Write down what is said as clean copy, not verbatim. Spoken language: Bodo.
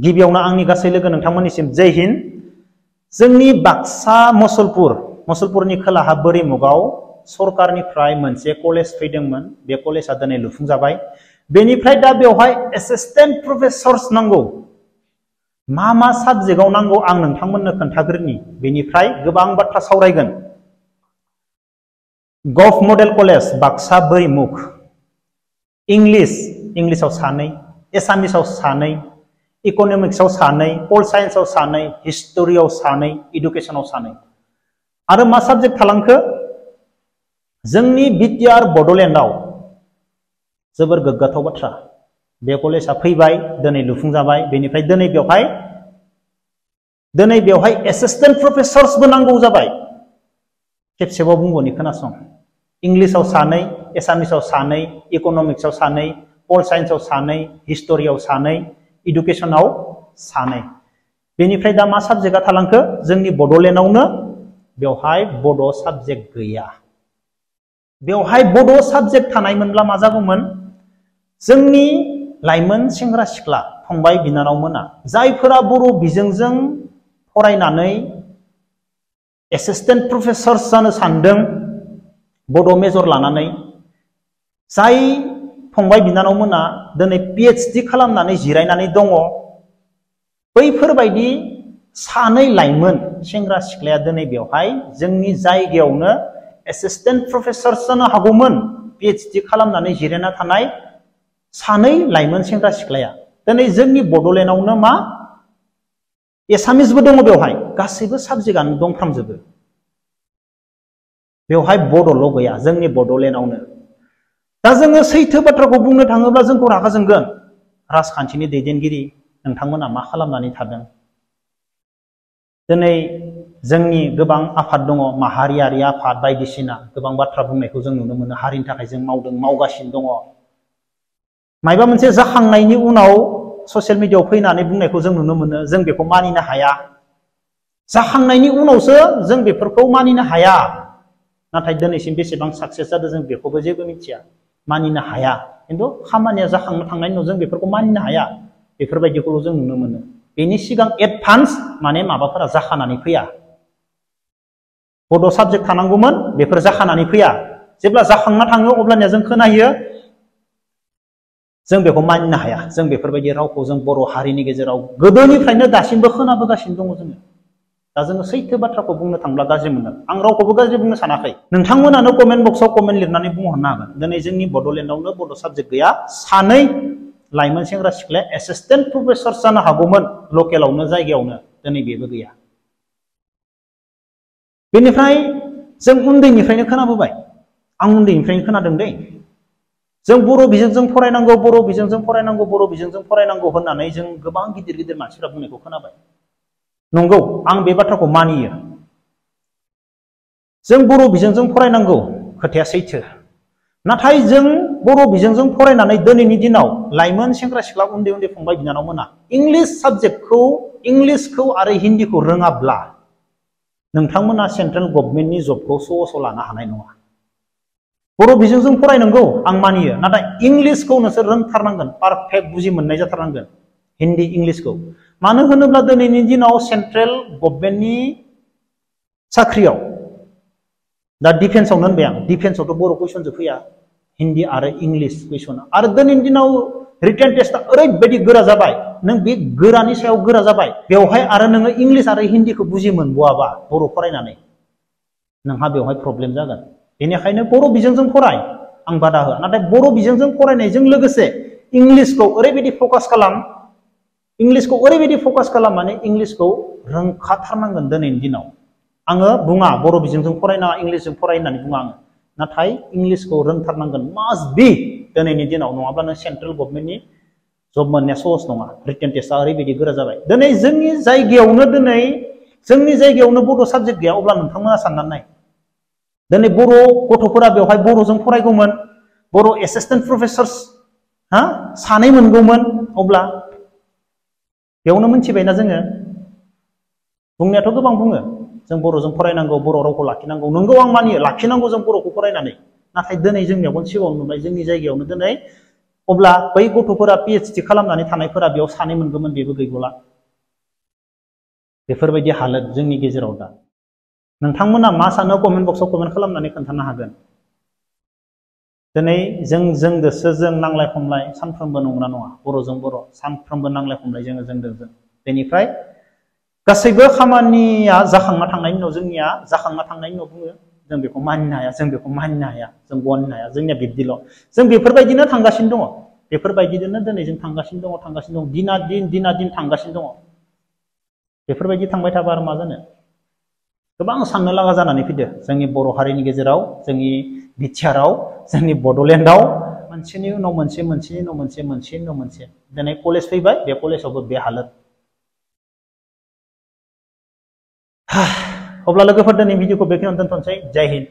गिबियावनो आंनि गासै लोगो नोंथांमोननिसिम जय हिन्द। जोंनि बाक्सा मसलपुरनि खोलाहा बोरिमुगाव सरकारनिफ्राय मोनसे कलेज फैदोंमोन। बे कलेजआ दिनै लुफुंजाबाय। बेनिफ्राय दा बेवहाय एसिस्टेन्ट प्रफेसर्स नांगौ। मा साबजेक्टआव नांगौ आं नोंथांमोननो खोन्थाग्रोनि, बेनिफ्राय गोबां बाथ्रा सावरायगोन। गभ मडेल कलेज बाक्सा बोरिमुग। इंलिसाव 2, एसामिसाव 2, इक'नमिक्सआव 2, पल साइन्सआव 2, हिस्टरियाव 2, इडुकेसनाव 2। आरो मा साबजेक्ट थालांखो? जोंनि बिटिआर बड'लेण्डआव जोबोर गोग्गाथाव बाथ्रा, बे कलेजआ फैबाय, दिनै लुफुंजाबाय। बेनिफ्राय दिनै बेवहाय एसिस्टेन्ट प्रफेसर्सबो नांगौ जाबाय। खेबसेबाव बुंबावनि खोनासं। इंलिसाव 2, एसामिसाव 2, इक'नमिक्सआव 2, पल साइन्सआव 2, हिस्टरियाव 2, इडुकेसनाव 2। बेनिफ्राय दा मा साबजेक्टआ थालांखो? जोंनि बड'लेण्डआवनो बेवहाय बड' साबजेक्ट गैया। बेवहाय बड' साबजेक्ट थानायमोनब्ला मा जागौमोन? जोंनि लाइमोन सेंग्रा सिख्ला फंबाय बिनानावमोना जायफोरा बर' बिजोंजों फरायनानै एसिस्टेन्ट प्रफेसर्स जानो सानदों, बड' मेजर लानानै, जाय फंबाय बिनानावमोना दिनै पिएचडि खालामनानै जिरायनानै दङ, बैफोरबायदि 2 लाइमोन सेंग्रा सिख्लाया दिनै बेवहाय जोंनि जायगायावनो एसिस्टेन्ट प्रफेसर्स जानो हागौमोन। पिएचडि खालामनानै जिरायना थानाय 2 लाइमोन सेंग्रा सिख्लाया दिनै जोंनि बड'लेण्डआवनो मा एसामिसबो दङ, बेवहाय गासैबो साबजेक्टआनो दंफ्रामजोबो। बेवहाय बड'ल' गैया जोंनि बड'लेण्डआवनो। दा जोङो सैथो बाथ्राखौ बुंनो थाङोब्ला जोंखौ रागा जोंगोन। राजखान्थिनि दैदेनगिरि नोंथांमोना मा खालामनानै थादों? दिनै जोंनि गोबां आफाद दङ, माहारियारि आफाद बायदिसिना गोबां बाथ्रा बुंनायखौ जों नुनो मोनो। हारिनि थाखाय जों मावगासिनो दङ। मायबा मोनसे जाखांनायनि उनाव ससियेल मिडियायाव फैनानै बुंनायखौ जों नुनो मोनो। जों बेखौ मानिनो हाया। जाखांनायनि उनावसो जों बेफोरखौ मानिनो हाया। नाथाय दिनैसिम बेसेबां साक्सेस जादों जों बेखौबो जेबो मिथिया, मानिनो हाया। खिन्थु खामानिया जाखांनो थांनायनि उनाव जों बेफोरखौ मानिनो हाया, बेफोरबायदिखौल' जों नुनो मोनो। बेनि सिगां एडभान्स माने माबाफोरा जाखानानै फैया। बड' साबजेक्ट थानांगौमोन, बेफोर जाखानानै फैया। जेब्ला जाखांना थाङो अब्लानिया जों खोनायो जों बेखौ मानिनो हाया। जों बेफोरबायदि रावखौ जों बर' हारिनि गेजेराव गोदोनिफ्रायनो दासिमबो खोनाबोगासिनो दङ जोङो। दा जोङो सैथो बाथ्राखौ बुंनो थांब्ला गाज्रि मोनो। आं रावखौबो गाज्रि बुंनो सानाखै। नोंथांमोनानो कमेन्ट बक्सआव कमेन्ट लिरनानै बुंहरनो हागोन। दिनै जोंनि बड'लेण्डआवनो बड' साबजेक्ट गैया। 2 लाइमोन सेंग्रा सिख्लाया एसिस्टेन्ट प्रफेसर जानो हागौमोन लकेलावनो, जायगायावनो। दिनै बेबो गैया। बेनिफ्राय जों उन्दैनिफ्रायनो खोनाबोबाय। आं उन्दैनिफ्रायनो खोनादों दै। जों बर' बिजोंजों फरायनांगौ, बर' बिजोंजों फरायनांगौ, बर' बिजोंजों फरायनांगौ होननानै जों गोबां गिदिर मानसिफ्रा बुंनायखौ खोनाबाय। नंगौ, आं बे बाथ्राखौ मानियो। जों बर' बिजोंजों फरायनांगौ, खोथाया सैथो। नाथाय जों बर' बिजोंजों फरायनानै दिनैनि दिनाव लाइमोन सेंग्रा सिख्ला उन्दै फंबाय बिनानावमोना इंलिसखौ आरो हिन्दीखौ रोङाब्ला नोंथांमोना सेन्ट्रेल गभर्नमेन्टनि जबखौ सहसाव लानो हानाय नङा। बर' बिजोंजों फरायनांगौ, आं मानियो। नाथाय इंलिसखौ नोंसोर रोंथारनांगोन, पारफेक्ट बुजि मोननाय जाथारनांगोन हिन्दी इंलिसखौ। मानो होनोब्ला दिनैनि दिनाव सेन्ट्रेल गभर्नमेन्टनि साख्रियाव, दा डिफेन्सआवनो होनबाय आं, डिफेन्सआवथ' बर' कुइसनसो फैया, हिन्दी आरो इंलिस कुइसना। आरो दिनैनि दिनाव रिटेन टेस्टआ ओरैबायदि गोरा जाबाय, नों बे गोरानि सायाव गोरा जाबाय। बेवहाय आरो नोङो इंलिस आरो हिन्दीखौ बुजि मोनबावाबा बर' फरायनानै नोंहा बेवहाय प्रब्लेम जागोन। बेनिखायनो बर' बिजोंजों फराय, आं बादा होआ। नाथाय बर' बिजोंजों फरायनायजों लोगोसे इंलिसखौ ओरैबायदि फकास खालाम, माने इंलिसखौ रोंखाथारनांगोन दिनैनि दिनाव। आङो बुङा बर' बिजोंजों फरायनाङा, इंलिसजों फराय होननानै बुङा आङो। नाथाय इंलिसखौ रोंथारनांगोन, मास्ट बि दिनैनि दिनाव। नङाब्ला नों सेन्ट्रेल गभर्नमेन्टनि जब मोननाया सहस नङा। रिटेन टेस्टआ ओरैबायदि गोरा जाबाय। दिनै जोंनि जायगायावनो बड' साबजेक्ट गैया। अब्ला नोंथांमोना साननानै नाय, दिनै बर' गथ'फोरा बेवहाय बर'जों फरायगौमोन, बर' एसिस्टेन्ट प्रफेसर्स 2 मोनगौमोन। अब्ला बेयावनो मोनथिबायना जोङो। बुंनायाथ' गोबां बुङो, जों बर'जों फरायनांगौ, बर' रावखौ लाखिनांगौ। नंगौ, आं मानियो, लाखिनांगौ जों बर'खौ फरायनानै। नाथाय दिनै जों मेगन सिगाङावनो नुबाय, जोंनि जायगायावनो दिनै अब्ला बै गथ'फोरा PhD खालामनानै थानायफोरा बेयाव सानै मोनगौमोन बेबो गैगौला बेफोरबायदि हालोद जोंनि गेजेराव दा नोंथांमोना मा सानो कमेन्ट बक्सआव कमेन्ट खालामनानै खोन्थानो हागोन दिनै जोंदोसो जों नांलाय खमलाय सानफ्रोमबो नंगौना नङा बर'जों बर' सानफ्रोमबो नांलाय खमलाय जोंदों बेनिफ्राय गासैबो खामानिया जाखांना थांनायनि उनाव जोंनिया जाखांना थांनायनि उनाव बुङो जों बेखौ मानिनो हाया जों बेखौ मानिनो हाया जों गनायनो हाया जोंनिया बिब्दिल' जों बेफोरबायदिनो थांगासिनो दङ बेफोरबायदिनो दिनै जों थांगासिनो दङ दिना दिन थांगासिनो दङ बेफोरबायदि थांबाय थाबा आरो मा जानो गोबां साननो लागा जानानै फैदो जोंनि बर' हारिनि गेजेराव जोंनि बिटिआरआव जोंनि बड'लेण्डआव मोनसेनि उनाव मोनसे मोनसेनि उनाव मोनसे मोनसेनि उनाव मोनसे दिनै कलेज फैबाय बे कलेजावबो बे हालोद अब्ला लोगोफोर दिनै भिडिअखौ बेखिनियावनो दोनथ'नोसै जय हिन्द